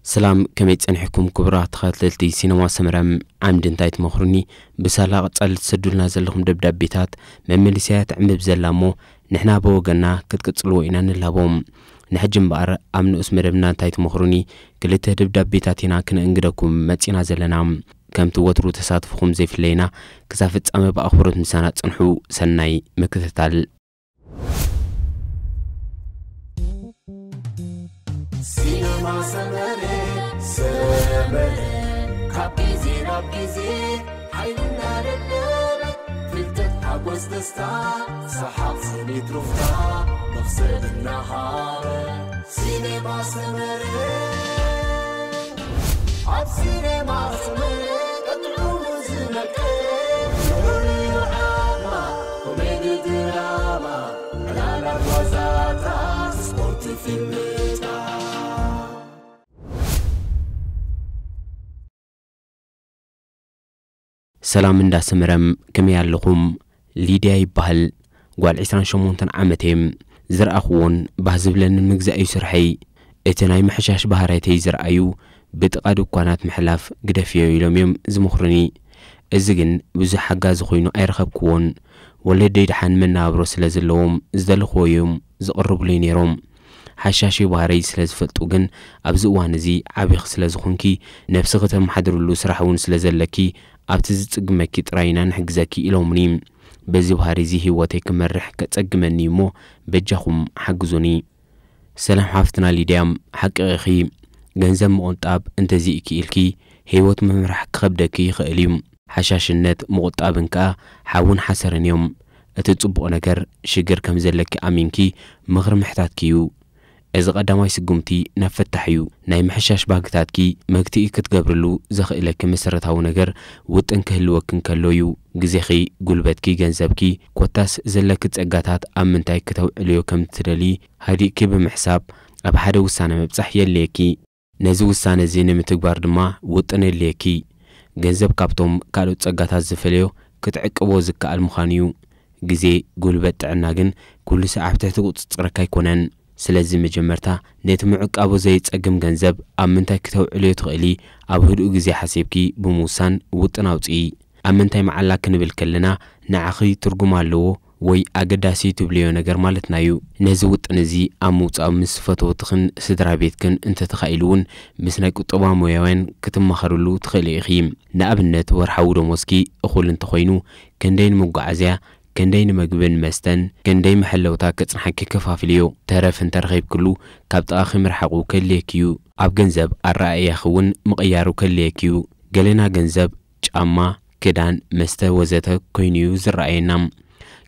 ሰላም፣ ከመይ ጸኒሕኩም ክቡራት ተኸታተልቲ ሲነማ ሰመረ? ዓምዲ እንታይ ትመኽሩኒ? ብሳላ ቀጻሊ ትሰዱልና ዘለኹም ደብዳቤታት መመልስያ ትዕምብብ ዘላ እሞ፣ ንሕና ብወገንና ክትቅጽልዎ ኢና ንላቦ። ንሕጂ እምበኣር ኣብ ንኡስ መደብና እንታይ ትመኽሩኒ? ክልተ ደብዳቤታት ኢና ክነእንግደኩም መጺና ዘለና። ከምቲ ወትሩ ተሳትፎኹም ዘይፍለየና፣ ክሳብ ፍጻመ ብኣኽብሮት ምሳና ጽንሑ። ሰናይ ምክትታል። ሲነማ ሰመረ፣ ሰመረ፣ ካብ ግዜ ናብ ግዜ ሓይልና ደለበ፣ ፍልጠት ሓጎስ ደስታ፣ ሰሓቕ ስኒት ሩፍታ፣ መኽሰብ እናሃበ። ሲነማ ሰመረ፣ ኣብ ሲነማ ሰመረ፣ ቀጥዑ ዝመቀረ፣ ፍቕሪ ዓማ፣ ኮሜዲ ድራማ፣ ዕላላት ዋዛታት፣ ስፖርት ፊልምታት። ሰላም እንዳ ሰመረም፣ ከመይ ኣለኹም? ሊድያ ይበሃል። ጓል ዕስራን ሸሞንተን ዓመት እየ። ዝረኣኽዎን ባህ ዝብለንን ምግዛእ እዩ ስርሐይ። እቲ ናይ ምሕሻሽ ባህርያተይ ዝረኣዩ፣ ብጥቓ ድኳናት ምሕላፍ ግደፍዮ ኢሎም እዮም ዝመኽሩኒ። እዚ ግን ብዙሕ ሓጋዚ ኮይኑ ኣይረኸብክዎን። ወለደይ ደሓን መነባብሮ ስለ ዘለዎም፣ ዝደለኽዎ እዮም ዝቕርብሉይ ነይሮም። ሓሻሽ ባህረይ ስለ ዝፈልጡ ግን፣ ኣብዚ እዋን እዚ ዓቢኺ ስለ ዝኾንኪ፣ ነብስኺ ተመሓድርሉ ስራሕ እውን ስለ ዘለኪ፣ ኣብቲ ዝጽግመኪ ጥራይ ኢና ንሕግዘኪ ኢሎምኒ። በዚ ባህሪ እዚ ህይወተይ ክመርሕ ከጸግመኒ እሞ፣ በጃኹም ሓግዙኒ። ሰላም ሓፍትና ሊድያ፣ ሓቂ ኢኺ። ገንዘብ ምቑንጣብ እንተዘይክኢልኪ፣ ህይወት ምምራሕ ክኸብደኪ ይኽእል እዩ። ሓሻሽነት ምቑጣብን ከኣ ሓውን ሓሰርን እዮም። እቲ ጽቡቕ ነገር፣ ሽግር ከም ዘለኪ ኣሚንኪ ምኽሪ ምሕታትኪ እዩ። እዚ ቀዳማይ ስጉምቲ ናብ ፍታሕ እዩ። ናይ ምሕሻሽ ባህግታትኪ መግትኢ ክትገብርሉ ዘኽእለኪ መሰረታዊ ነገር፣ ውጥን ክህልወኪ እንከሎ እዩ። ግዜኺ፣ ጉልበትኪ፣ ገንዘብኪ፣ ኮታስ ዘለኪ ጸጋታት ኣብ ምንታይ ክተውዕልዮ ከም እትደልዪ ሃዲእኪ ብምሕሳብ፣ ኣብ ሓደ ውሳነ ምብጻሕ የድልየኪ። ነዚ ውሳነ እዚ ንምትግባር ድማ ውጥን የድልየኪ። ገንዘብ ካብቶም ካልኦት ጸጋታት ዝፈልዮ፣ ክትዕቅቦ ዝከኣል ምዃኑ እዩ። ግዜ፣ ጉልበት፣ ጥዕና ግን ኩሉ ሳዕ ኣብ ትሕቲ ቁጽጽርካ ኣይኮነን። ስለዚ መጀመርታ ነቲ ምዕቃቡ ዘየጸግም ገንዘብ ኣብ ምንታይ ክተውዕልዮ ትኽእሊ፣ ኣብ ህዱእ ግዜ ሓሲብኪ ብምውሳን ውጥን ኣውጽኢ። ኣብ ምንታይ መዓላ ክንብል ከለና፣ ንዓኺ ትርጉም ኣለዎ ወይ ኣገዳሲ ትብልዮ ነገር ማለትና እዩ። ነዚ ውጥን እዚ ኣብ ምውጻእ ምስ ፈተውትኽን ስድራ ቤትክን እንተተኻኢሉ እውን፣ ምስ ናይ ቁጠባ ሞያውያን ክትማኸርሉ ትኽእሊ ኢኺ። ንኣብነት፣ ወርሓዊ ደሞዝኪ እኹል እንተኾይኑ፣ ክንደይ ንመጓዓዝያ፣ ክንደይ ንመግብን መስተን፣ ክንደይ መሐለውታ ከጽንሓኪ ከፋፍልዮ። ተረፍ እንተረኺብክሉ፣ ካብ ጥቓኺ ምርሓቑ ከድልየኪ እዩ። ኣብ ገንዘብ ኣረኣእያኺ እውን ምቕያሩ ከድልየኪ እዩ። ገለና ገንዘብ ጫማ፣ ክዳን፣ መስተ ወዘተ ኮይኑ እዩ ዝረኣየና።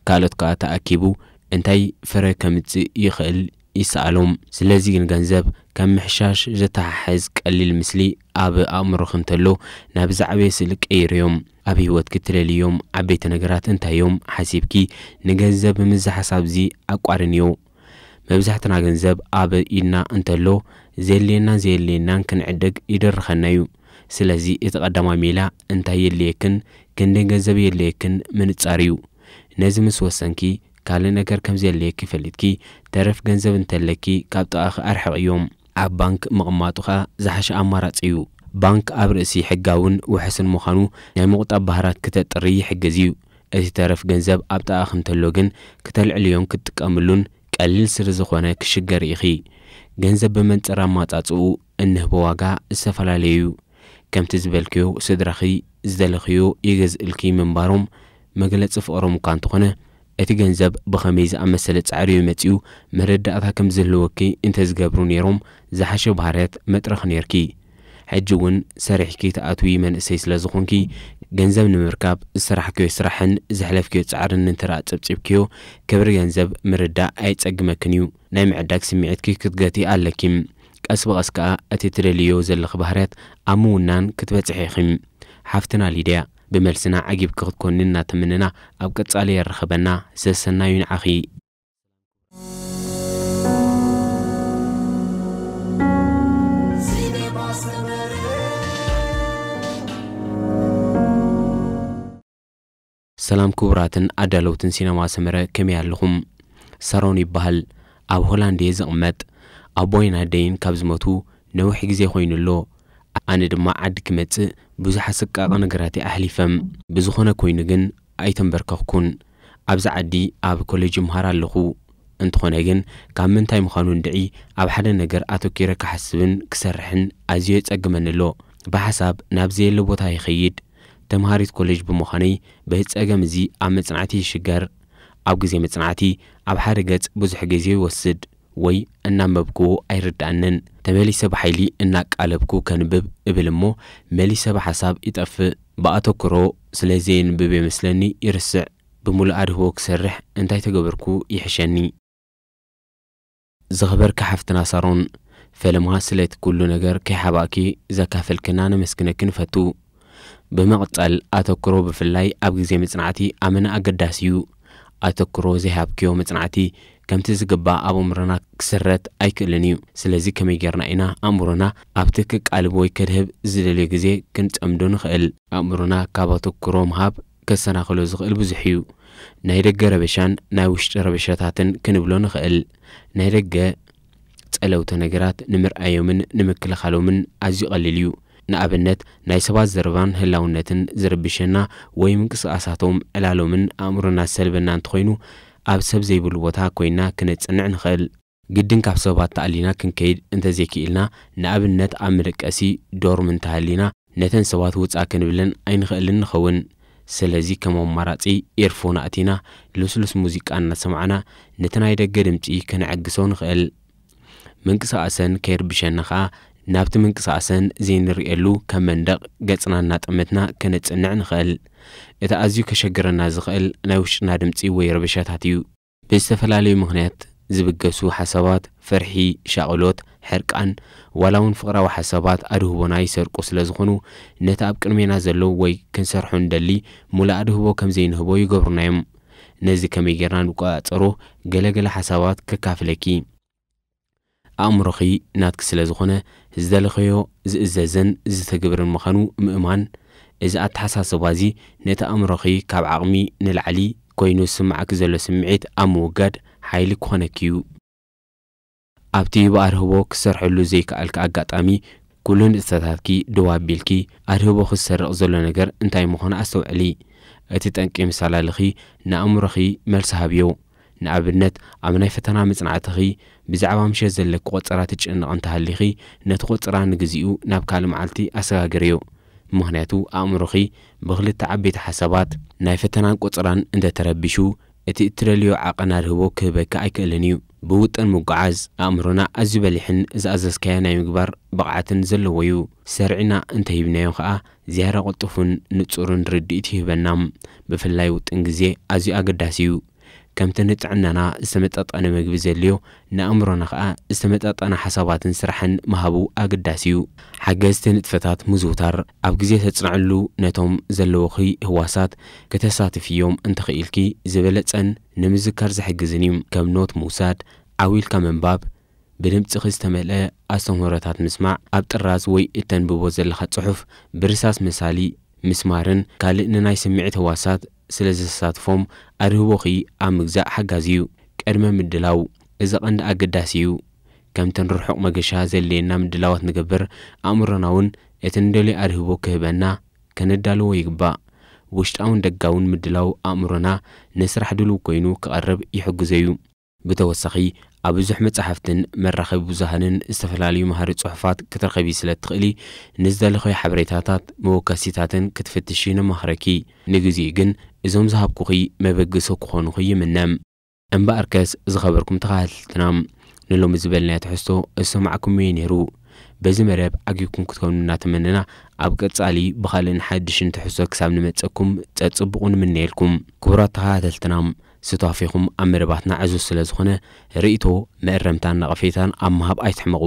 ካልኦት ከኣ ተኣኪቡ እንታይ ፍረ ከምጽእ ይኽእል ይሰኣሎም። ስለዚ ግን ገንዘብ ከም ምሕሻሽ ዘተሓሕዝ ቀሊል ምስሊ ኣብ ኣእምሮኺ እንተሎ ናብ ዝዓበየ ስእሊ ቀይርዮም። ኣብ ህይወትኪ እትደልዮም ዓበይቲ ነገራት እንታይ እዮም ሓሲብኪ ንገንዘብ ብምዚ ሓሳብ እዚ ኣቋርንዮ። መብዛሕትና ገንዘብ ኣብ ኢድና እንተሎ ዘድልየናን ዘየድልየናን ክንዕድግ ይደርኸና እዩ። ስለዚ እቲ ቀዳማይ ሜላ እንታይ የድልየክን ክንደይ ገንዘብ የድልየክን ምንጻር እዩ። ነዚ ምስ ወሰንኪ ካልእ ነገር ከም ዘየድልየኪ ፈሊጥኪ ተረፍ ገንዘብ እንተለኪ ካብ ጥቓኺ ኣርሕቕዮም። ኣብ ባንክ ምቕማጡ ኸኣ ዝሓሸ ኣማራጺ እዩ። ባንክ ኣብ ርእሲ ሕጋውን ውሑስን ምዃኑ ናይ ምቑጣብ ባህራት ክተጥሪ ይሕግዝ እዩ። እቲ ተረፍ ገንዘብ ኣብ ጥቓኺ እንተሎ ግን ክተልዕልዮን ክትጥቀምሉን ቀሊል ስለ ዝኾነ ክሽገር ኢኺ። ገንዘብ ብመንጽር ኣማጻጽኡ እንህቦ ዋጋ ዝተፈላለየ እዩ። ከምቲ ዝበልክዮ ስድራኺ ዝደለኽዮ ይገዝእልኪ ምንባሮም መግለጺ ፍቕሮም እኳ እንተኾነ፣ እቲ ገንዘብ ብኸመይ ዝኣመሰለ ጻዕሪ እዩ መጺኡ መረዳእታ ከም ዝህልወኪ እንተዝገብሩ ነይሮም ዝሓሸ ባህርያት መጥረኺ ነይርኪ። ሕጂ እውን ሰሪሕኪ ትኣትዊ መንእሰይ ስለ ዝኾንኪ፣ ገንዘብ ንምርካብ ዝሰራሕክዮ ስራሕን ዘሕለፍክዮ ጻዕርን እንተ ደኣ ጸብጺብክዮ፣ ክብሪ ገንዘብ ምርዳእ ኣየጸግመክን እዩ። ናይ ምዕዳግ ስምዒትኪ ክትገቲ ኣለኪ። ቀስ ብቐስ ከኣ እቲ ትደልዮ ዘለኺ ባህርያት ኣብ ምውናን ክትበጽሒ ኢኺ። ሓፍትና ሊድያ፣ ብመልስና ዓጊብኪ ክትኮኒ እናተመነና፣ ኣብ ቀጻሊ የራኽበና። ሰሰናዩ ንዓኺ። ሰላም ክቡራትን ኣዳለውትን ሲነማ ሰመረ፣ ከመይ ኣለኹም? ሳሮን ይበሃል። ኣብ ሆላንድ እየ ዝቕመጥ። ኣቦይን ኣደይን ካብ ዝሞቱ ነዊሕ ግዜ ኮይኑ ኣሎ። ኣነ ድማ ዓዲ ክመጽእ ብዙሕ ኣሰቃቂ ነገራት ኣሕሊፈም። ብዝኾነ ኮይኑ ግን ኣይተንበርከኽኩን። ኣብዚ ዓዲ ኣብ ኮሌጅ ይምሃር ኣለኹ። እንተኾነ ግን ካብ ምንታይ ምዃኑ እንድዒ ኣብ ሓደ ነገር ኣተኪረ ክሓስብን ክሰርሕን ኣዝዩ የጸግመኒ ኣሎ። ብሓሳብ ናብ ዘየለ ቦታ ይኸይድ። ተምሃሪት ኮሌጅ ብምዃነይ በዚ ጸገም እዚ ኣብ መጽናዕቲ ይሽገር። ኣብ ግዜ መጽናዕቲ ኣብ ሓደ ገጽ ብዙሕ ግዜ ይወስድ ወይ እናንበብክዎ ኣይርድኣንን። ተመሊሰ ብሓይሊ እናቃለብኩ ከንብብ እብል እሞ መሊሰ ብሓሳብ ይጠፍእ። ብኣተኩሮ ስለ ዘየንብብ የመስለኒ ይርስዕ። ብምሉእ ኣድህቦ ክሰርሕ እንታይ ተገበርኩ ይሕሸኒ። ዝኸበርኪ ሓፍትና ሳሮን፣ ፈለማ ስለቲ ኩሉ ነገር ከይሓባእኪ ዘካፈልክና ነመስግነኪ ንፈቱ። ብምቕጻል ኣተኩሮ ብፍላይ ኣብ ግዜ መጽናዕቲ ኣመና ኣገዳሲ እዩ። ኣተኩሮ ዘይሃብክዮ መጽናዕቲ ከምቲ ዝግባእ ኣብ ኣእምሮና ክስረት ኣይክእልን እዩ። ስለዚ ከመይ ጌርና ኢና ኣእምሮና ኣብቲ ክቃልብ ወይ ከድህብ ዝደልዮ ግዜ ክንጸምዶ ንኽእል? ኣእምሮና ካብ ኣተኩሮ ምሃብ ከሰናኽሎ ዝኽእል ብዙሕ እዩ። ናይ ደገ ረበሻን ናይ ውሽጢ ረበሻታትን ክንብሎ ንኽእል። ናይ ደገ ጸለውቲ ነገራት ንምርኣዮምን ንምክልኻሎምን ኣዝዩ ቀሊል እዩ። ንኣብነት ናይ ሰባት ዘረባን ህላውነትን ዝርብሸና ወይ ምንቅስቓሳቶም ዕላሎምን ኣእምሮና ዝሰልበና እንተኾይኑ ኣብ ሰብ ዘይብሉ ቦታ ኮይና ክነጽንዕ ንኽእል። ግድን ካብ ሰባት ተኣሊና ክንከይድ እንተዘይክኢልና ንኣብነት ኣብ መደቀሲ ዶርም እንተሃሊና ነተን ሰባት ውጻ ክንብለን ኣይንኽእልን ንኸውን። ስለዚ ከም ኣማራጺ ኤርፎን ኣእቲና ልስሉስ ሙዚቃ እናሰማዕና ነቲ ናይ ደገ ድምጺ ከነዐግሶ ንኽእል። ምንቅስቓሰን ከይርብሸና ኸኣ ናብቲ ምንቅስቓሰን ዘይንርእየሉ ከም መንደቕ ገጽና እናጠመትና ከነጽንዕ ንኽእል። እቲ ኣዝዩ ከሸግረና ዝኽእል ናይ ውሽጥና ድምጺ ወይ ረበሻታት እዩ። ብዝተፈላለዩ ምኽንያት ዝብገሱ ሓሳባት፣ ፍርሒ፣ ሻቕሎት፣ ሕርቃን፣ ዋላ እውን ፍቕራዊ ሓሳባት ኣድህቦና ይሰርቁ ስለ ዝኾኑ ነቲ ኣብ ቅድሜና ዘሎ ወይ ክንሰርሖ እንደሊ ሙሉእ ኣድህቦ ከም ዘይንህቦ ይገብሩና እዮም። ነዚ ከመይ ጌርና ንቆጻጸሮ ገለ ገለ ሓሳባት ከካፍለኪ። ኣእምሮኺ ናትኪ ስለ ዝኾነ ዝደለኸዮ ዝእዘዝን ዝተግብርን ምዃኑ ምእማን። እዚ ኣተሓሳስባ እዚ ነቲ ኣእምሮኺ ካብ ዓቕሚ ንላዕሊ ኮይኑ ዝስምዓኪ ዘሎ ስምዒት ኣብ ምውጋድ ሓይሊ ክኾነኪ እዩ። ኣብቲ ብኣድህቦ ክትሰርሐሉ ዘይከኣልኪ ኣጋጣሚ ኩሉ ንጥፈታትኪ ደው ኣቢልኪ ኣድህቦኺ ዝሰርቕ ዘሎ ነገር እንታይ ምዃኑ ኣስተውዕሊ። እቲ ጠንቂ ምስ ኣላለኺ ንኣእምሮኺ መልሲ ሃብዮ። ንኣብነት ኣብ ናይ ፈተና መጽናዕትኺ ብዛዕባ ምሸት ዘለኪ ቆጸራ ትጭነቒ እንተሃሊኺ ነቲ ቆጸራ ንግዚኡ ናብ ካልእ መዓልቲ ኣሰጋግርዮ። ምኽንያቱ ኣእምሮኺ ብኽልተ ዓበይቲ ሓሳባት ናይ ፈተናን ቆጸራን እንተተረቢሹ እቲ እትደልዮ ዓቐን ኣድህቦ ክህበኪ ኣይክእልን እዩ። ብውጥን ምጉዓዝ ኣእምሮና ኣዝዩ በሊሕን ዝኣዘዝካዮ ናይ ምግባር ብቕዓትን ዘለዎ እዩ። ሰርዒና እንተሂብናዮ ኸኣ ዝያዳ ቅልጡፍን ንጹርን ርድኢት ይህበና። ብፍላይ ውጥን ግዜ ኣዝዩ ኣገዳሲ እዩ። ከምቲ ንጥዕናና ዝተመጣጠነ ምግቢ ዘድልዮ ንኣእምሮና ኸኣ ዝተመጣጠነ ሓሳባትን ስራሕን ምሃቡ ኣገዳሲ እዩ። ሓገዝቲ ንጥፈታት ምዝውታር ኣብ ግዜ ተጽንዕሉ ነቶም ዘለውኺ ህዋሳት ከተሳትፍዮም እንተኽኢልኪ ዝበለጸን ንምዝካር ዝሕግዝን እዩ። ከም ኖት ምውሳድ፣ ዓው ኢልካ ምንባብ፣ ብድምጽኺ ዝተመልአ ኣስተምህሮታት ምስማዕ፣ ኣብ ጥራዝ ወይ እተንብቦ ዘለኻ ጽሑፍ ብርሳስ መሳሊ ምስማርን ካልእ ንናይ ስምዒት ህዋሳት ስለ ዘሳትፎም ኣድህቦኺ ኣብ ምግዛእ ሓጋዚ እዩ። ቅድመ ምድላው፣ እዚ ቀንዲ ኣገዳሲ እዩ። ከምተን ርሑቕ መገሻ ዘድልየና ምድላዋት ንገብር፣ ኣእምሮና እውን እቲ ንደልዮ ኣድህቦ ክህበና ከነዳልዎ ይግባእ። ውሽጣውን ደጋውን ምድላው ኣእምሮና ንስራሕ ድሉው ኮይኑ ክቐርብ ይሕግዞ እዩ። ብተወሳኺ ኣብ ብዙሕ መጻሕፍትን መራኸቢ ብዙሃንን ዝተፈላለዩ መሃሪ ጽሑፋት ክትረኸቢ ስለ እትኽእሊ ንዝደለኽዮ ሓበሬታታት መወከሲታትን ክትፍትሺ ነማኽረኪ። ንግዚኡ ግን እዞም ዝሃብኩኺ መበገሲ ክኾኑኺ ይምነ። እምበኣርከስ ዝኸበርኩም ተኸታተልትና ንሎሚ ዝበልናዮ ትሕዝቶ ዝሰማዕኩምዮ ነይሩ። በዚ መደብ ዓጊብኩም ክትኮኑ እናተመነና ኣብ ቀጻሊ ብኻልእን ሓድሽን ትሕዝቶ ክሳብ ንመጸኩም ጸጽቡቑ ንምነየልኩም። ክቡራት ተኸታተልትና ስታፊኹም ኣብ መደባትና ዕዙዝ ስለ ዝኾነ ርእይቶ፣ መእረምታን ነቐፌታን ኣብ ምሃብ ኣይትሕመቑ።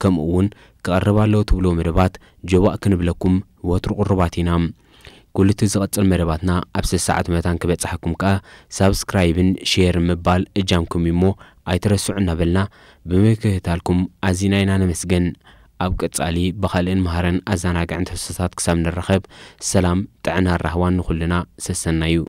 ከምኡ እውን ክቐርብ ኣለዎ ትብልዎ መደባት ጆባእ ክንብለኩም ወትሩ ቅሩባት ኢና። ኩሉ እቲ ዝቐጽል መደባትና ኣብ ሰዓት መታን ክበጽሓኩም ከኣ ሳብስክራይብን ሼርን ምባል እጃምኩም እዩ እሞ ኣይትረስዑ እናበልና ብምክትታልኩም ኣዚና ኢና ነመስግን። ኣብ ቀጻሊ ብኻልእን መሃርን ኣዘናግዕን ትሕዝቶታት ክሳብ ንራኸብ ሰላም ጥዕናን ራህዋን ንኹልና ሰሰናዩ።